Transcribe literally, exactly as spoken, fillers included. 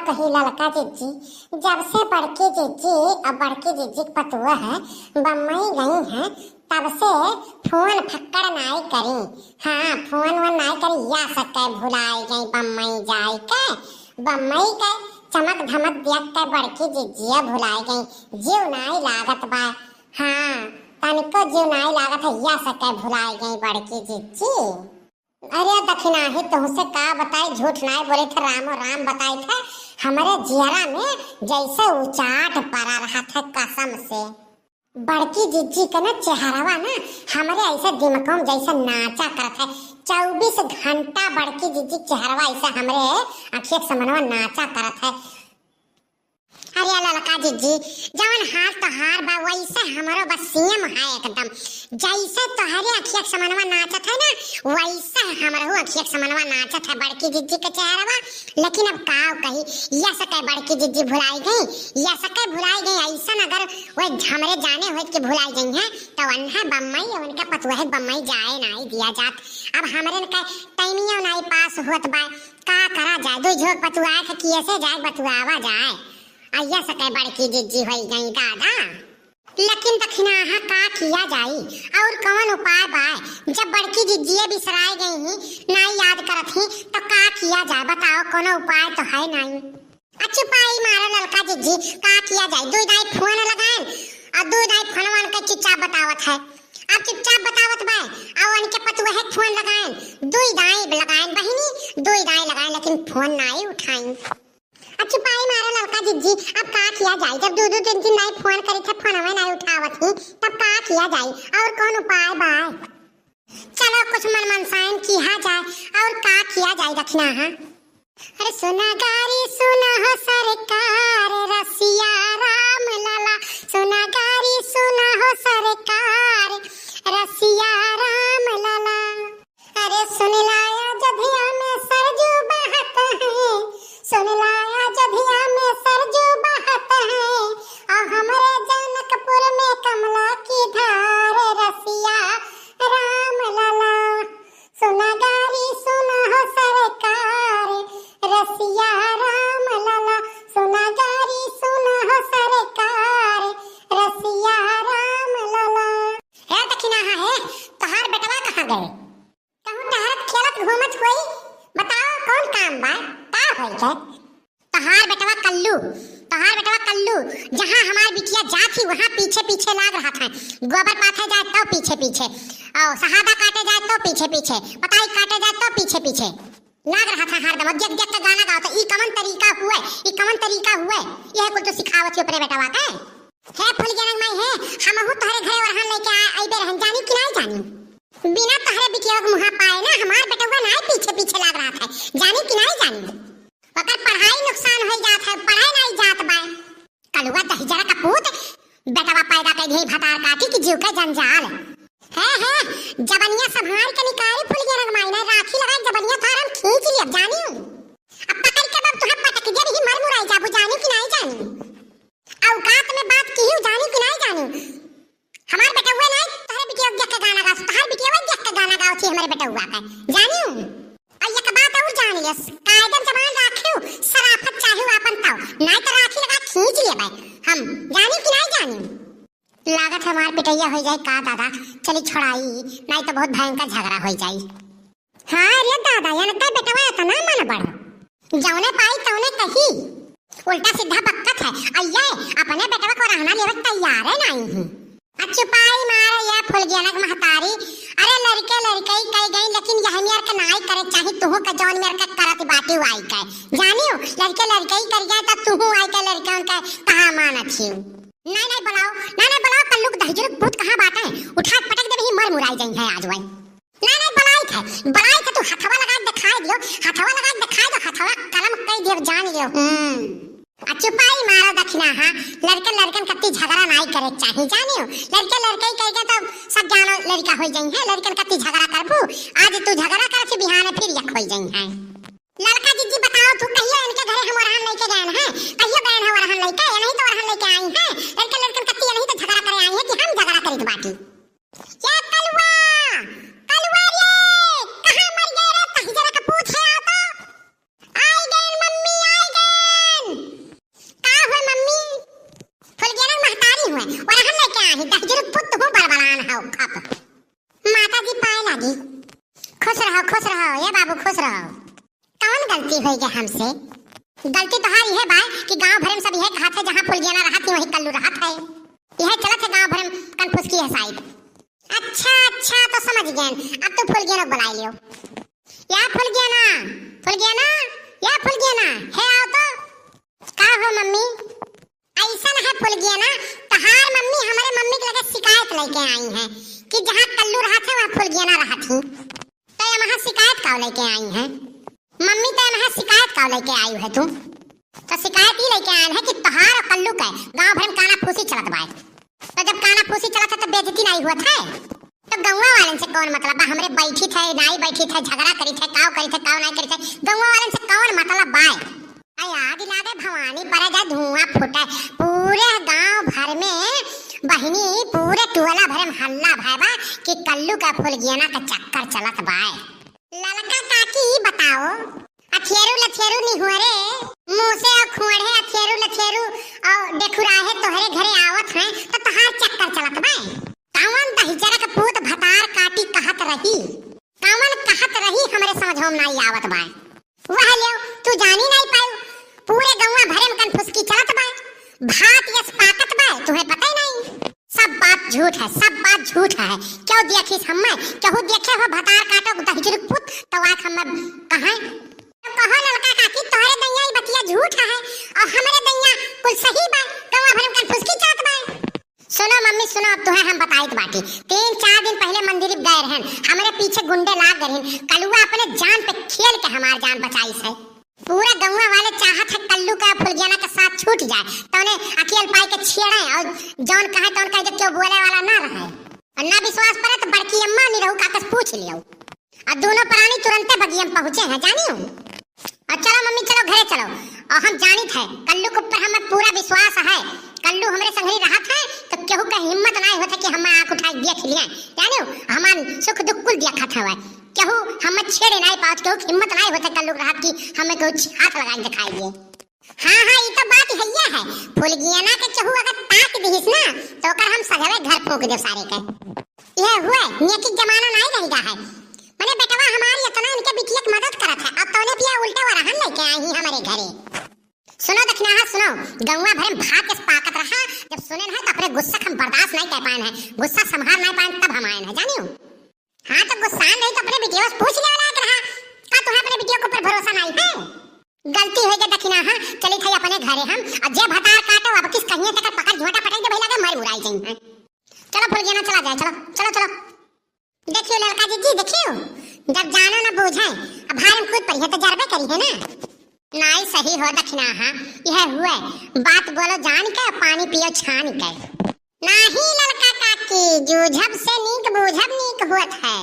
कही ललका जिज्जी, जब से बड़की जिज्जी और बड़की जिज्जी के पतोह बम्बई गई हैं, तब से फोन फक्कड़ नाई करी। हाँ, फोन वोन नाई करी, या सके भुलाई गई बम्बई जाए के, बम्बई के चमक धमक देख के बड़की जिज्जिया भुलाई गई, जीव नाई लागत बा। हाँ, तनिको जीव नाई लागत है, या सके भुलाई गई बड़की जिज्जी। अरे दखिनाही, तुहसे का बताई, झूठ नाई बोले थे, रामो राम बताई थे। हमरे जियरा में जैसे उचाट पड़ा रहा था कसम से। बड़की जिज्जी के ना चेहरवा ना हमरे ऐसे दिमकम जैसे नाचा करत है। चउबीस घंटा बड़की जिज्जी के चेहरवा ऐसे हमरे अखिया के समनवा नाचा करत है। अरे ललका जिज्जी, जवन हाल तोहार बा, वैसे हमरो बस सेम है एकदम। जैसे तोहरे अखिया के समनवा नाचत है ना, वैसे हमरहू अखिया के समनवा नाचत है बड़की जिज्जी के चेहरवा। लेकिन अब का कही, या सके बड़की जिज्जी भुलाई गई, या सके भुलाई गई। ऐसन अगर वह हमरे जाने होत कि भुलाई गई हैं, तो वन्हा बम्बई, उनका पतुआ है बम्बई जाए नाई दिया जात। अब हमरे न का टाइमिया नाई पास होत बा, का करा जाए, दू झोंक बतुआए के किए से जाए, बतुआवा जाए। अइया सके बड़की जिज्जी होई गई दादा। लेकिन दखिनाहा का किया जाई, और कौन उपाय बाय? जब बड़की जिज्जिए बिसराए गई ही, नाई याद करत ही, तो का किया जाए? बताओ, कोनो उपाय तो है नाई। अच्छी पाई मारो ललका जिज्जी, का किया जाए? दुई दाई फोन लगाएन, और दुई दाई फोनवा उनके चुपचाप बतावत है। अब चुपचाप बतावत बाय, और उनके पतुआ है फोन लगाएन, दुई दाई लगाएन बहिनी, दुई दाई लगाएन, लेकिन फोन नाई उठाई। अच्छी पाई मारो ललका जिज्जी, अब का किया जाए? जब दू दू तीन तीन नाई फोन करी थे, फोनवे नाई उठावत ही, तब का किया जाए? और कौन उपाय बाय? चलो कुछ मन मनसायन किया जाए, और का किया जाए दखिनाहा? अरे सुना गारी सुना हो सरकार, रसिया राम लाला, सुना गारी सुना हो सरकार, रसिया राम लाला। अरे सुन लाया जधिया में सरजू बहत है, सुन लाया जधिया में सरजू बहत है, आ हमरे जनकपुर में कमला की धार, रसिया राम लाला। सुना गारी सुना हो सरकार, रसिया राम लाला, सुना गारी सुना हो सरकार, रसिया राम लाला। हे दखिनाहा हे, तोहार बेटवा कहाँ गए? कहूँ टहरत खेलत घूमत होई, बताओ कौन काम बा, का होई के? तोहार बेटवा कल्लू, तोहार बेटवा कल्लू, जहाँ हमार बिटिया जात ही, वहाँ पीछे पीछे लाग रहत है। गोबर पाथे जाए तो पीछे पीछे, और सहादा काटे जाए तो पीछे पीछे, पताई काटे जाए तो पीछे पीछे लाग रहत है हरदम। और देख देख के गाना गावत है, ई कवन तरीका हुए, ई कवन तरीका हुए? यह कुल तो सिखावत ही अपने बेटवा के। हे फुलगेनक माई हे, हमहू तोहरे घरे ओरहन लेके आ, अइबे रहन, जानी कि नाई जानी? बिना तोहरे बिटिया के मुँहा पाए ना, हमार बेटवा नाई पीछे पीछे लाग रहत है, जानी कि नाई जानी? ओकर पढ़ाई नुकसान होई जात है, पढ़े नाई जात बा। कलुआ दहिजरा का पूत, बेटवा पैदा कइ दिहे भतार काटी कि जीव के जंजाल। हे, हे, जबनिया संभार के निकारी फुलगेनक माई, ना राखी लगा जबनिया थार हम खींच लियब जानी। अब पकड़ के बब तुहे पटक देब ही मर मुराई जाबू जानी कि नाई जानी। औकात में बात किही जानी कि नाई जानी। हमार बेटवा नाई तोहरे बिटिया देख के गाना गावत, तोहार बिटिया देख के गाना गावत ही हमरे बेटवा का। जानी? और एक बात और जान लियो, कायदे में जबान राखियो, सराफत चाहिए आपन ताऊ, नाई तो राखी लगा खींच लेबे हम, जानी कि नाई जानी? लागत हमार पिटैया हो जाए का दादा, चली छोड़ाई, नाई तो बहुत भयंकर झगड़ा हो जाई। हाँ रे दादा, इनका बेटवा इतना मन बड़, जौने पाई तौने कही, उल्टा सीधा बकत है। अइये अपने बेटवा को रहना लेवे तैयार है नाई ही। आ चुपाई मारे ये फुलगेनक महतारी, अरे लड़के लड़कई कई गई, लेकिन यह मेर के नाई करे चाही, तुहू के जौन मेर के करत बाटी वाई के। जानियो, लड़के लड़कई कर गए तो तुहू आई के लड़के उनके कहा मानत ही। नाई नाई बुलाओ, नाई नाई बुलाओ, कल्लू के दहिजरू के पूत कहाँ बाटे? उठा के पटक देबे ही मर मुराई जाई है आज वही। नाई नाई बुलाई थे, बुलाई थे, तू हथवा लगा के दिखाई दियो, हथवा लगा के दिखाई दो, हथवा कलम कई दियो जान लियो। हम्म। आ चुपाई मारो दखिना, हाँ, लड़कन लड़कन कत्ती झगड़ा नाई करे चाही, जानियो। लड़के लड़कई कह के तो सब जानो लड़का हो जाई है, लड़कन कत्ती झगड़ा करबू, आज तू झगड़ा कर, फिर बिहाने फिर यक हो जाई है। ललका जिज्जी बताओ, तू कहियो इनके घरे हम ओरहन लेके गए हैं, कहियो गए हैं ओरहन लेके, ये नहीं तो ओरहन लेके आई हैं, लड़के लड़कन कत्ती ये नहीं तो झगड़ा करे आई है कि हम झगड़ा करित बाटी। ये कलुआ, कलुआ रे, कहाँ मर गए रे, कहीं जरा का पूछ है आओ तो। आई गए मम्मी, आई गए। से। गलती तोहार इहे बाय कि गांव भरे में सब इहे कहत है, जहाँ फुलगेना रहत ही, वहीं कल्लू रहत है। इहे चलत है गांव भरे में कनफुसकी है शायद। अच्छा, अच्छा, तो समझ गए। अब तू फुलगेना बुलाए लियो। या फुलगेना, फुलगेना, या फुलगेना, हे आओ तो। का हो मम्मी? ऐसन है फुलगेना, तहार मम्मी हमरे मम्मी के लगे शिकायत लेके आई है कि जहाँ कल्लू रहत है, वहाँ फुलगेना रहत ही। तो ये वहाँ शिकायत का लेके आई है? मम्मी, तो ये वहाँ शिकायत का लेके आई है तू? तो शिकायत ई लेके आयल है कि तोहार और कल्लू के गांव भर में कानाफूसी चलत बाय। तो जब कानाफूसी चलत है, तो बेइज्जती नाहीं होत है? तो गौवा वालन से कौन मतलब बा? हमरे बैठी थे, नाहीं बैठी थे, झगड़ा करी थे, काव करी थे, काव नाहीं करी थे, गौवा वालन से कौन मतलब बाय? अय आग लागे भवानी, पर जा धुआं फूटे, पूरे गांव भर में बहिनी, पूरे टोला भर में हल्ला भय बा कि कल्लू का फुलगेना का चक्कर चलत बाय। ललका काकी, ई बताओ, अथेरू लथेरू निहुअरे, मुँह से और खुअड़े अथेरू लथेरू और डेखुराहे तोहरे घरे आवत हैं, तो तोहार चक्कर चलत बाय। कौन दहिजरा के पूत भतार काटी कहत रही? कौन कहत रही, हमरे समझो में नाहीं आवत बाय। वह लेव, तू जानी नाहीं पायू, पूरे गौवा भरे में कनफुसकी चलत बाय, भात यस पाकत बाय, तुहे पता ही नाहीं। सब बात झूठ है, सब बात झूठ है। क्यों देखिस हम्मे? केहू देखे हो भतार काटो दहिजरी के पूत, तो आख हम्मे कहे। तो कहो ललका काकी, तोहरे दैया ई बतिया झूठ है और हमरे दैया कुल सही बा, गौवा भरे में कनफुसकी चलत बाय। सुनो मम्मी, सुनो, अब तुहे हम बताइत बाटी। तीन चार दिन पहिले मंदिर गए रहन, हमरे पीछे गुंडे लाग गए रहन, कलुआ अपने जान पे खेल के हमार जान बचाइस है। पूरा गौवा वाले चाहत है कल्लू का फुलगेना के साथ छूट जाए, तौने अकेल पाई के छेड़े और जौन कहे तौन कहे, जब क्यों बोले वाला ना रहे और ना विश्वास पड़े तो बड़की अम्मा निरहू काका से पूछ लियो। और दोनों प्राणी तुरंते बगिया में पहुंचे हैं, जानियो। और चलो मम्मी, चलो घरे चलो। और हम जानित है कल्लू के ऊपर हमें पूरा विश्वास है, कल्लू हमरे संगही रहत है तो केहू का हिम्मत नाहीं होत है कि हम आँख उठाए देख लिए, जानियो, हमार सुख दुख कुल देखत हवे। केहू हमें छेड़े नाहीं पावत, केहू के हिम्मत नाहीं होत है कल्लू के रहत कि हमें केहू हाथ लगाए दिखाई दिए। हाँ, हाँ, ई तो बात हइये है। फुलगियना के केहू अगर ताक दिहिस ना, तो ओकर हम सजवे घर फूंक देब सारे के। यह हुए, नेकी के जमाना नाहीं रह गा है। मने बेटवा हमार इतना इनके बिटिया के मदद करत है, अब तौने पिया उल्टा वरहन लेके आई ही हमरे घरे। सुनो दखिनाहा, सुनो, गौवा भरे में भाग के पाकत रहा, जब सुने ना तो अपने गुस्सा के हम बर्दाश्त नाहीं कर पाएन है, गुस्सा संभाल नाहीं पाएन, तब हम आएन है, जानियो। हाँ, तो गुस्सान रही तो अपने बिटिया से पूछ लेवे लायक रहा। का तुहे अपने बिटिया के ऊपर भरोसा नाहीं है? गलती होइ गई दखिनाहा, चलित है अपने घरे हम, और जे भतार काटो अब किस कहिए तक पकड़ झोंटा पटक दे, भइला के मर उड़ाई जाई है। चलो फुलगियना चला जाए, चलो, चलो, चलो। देखियो ललका जीजी, देखियो, जब जानो ना बूझे, अब भाई हम खुद पर है तो जरबे करी है ना। नाहीं सही हो दखिनाहा, यह हुए, बात बोलो जान के, पानी पियो छान के। नाहीं ललका काकी, जूझब से नीक बूझब नीक होत है।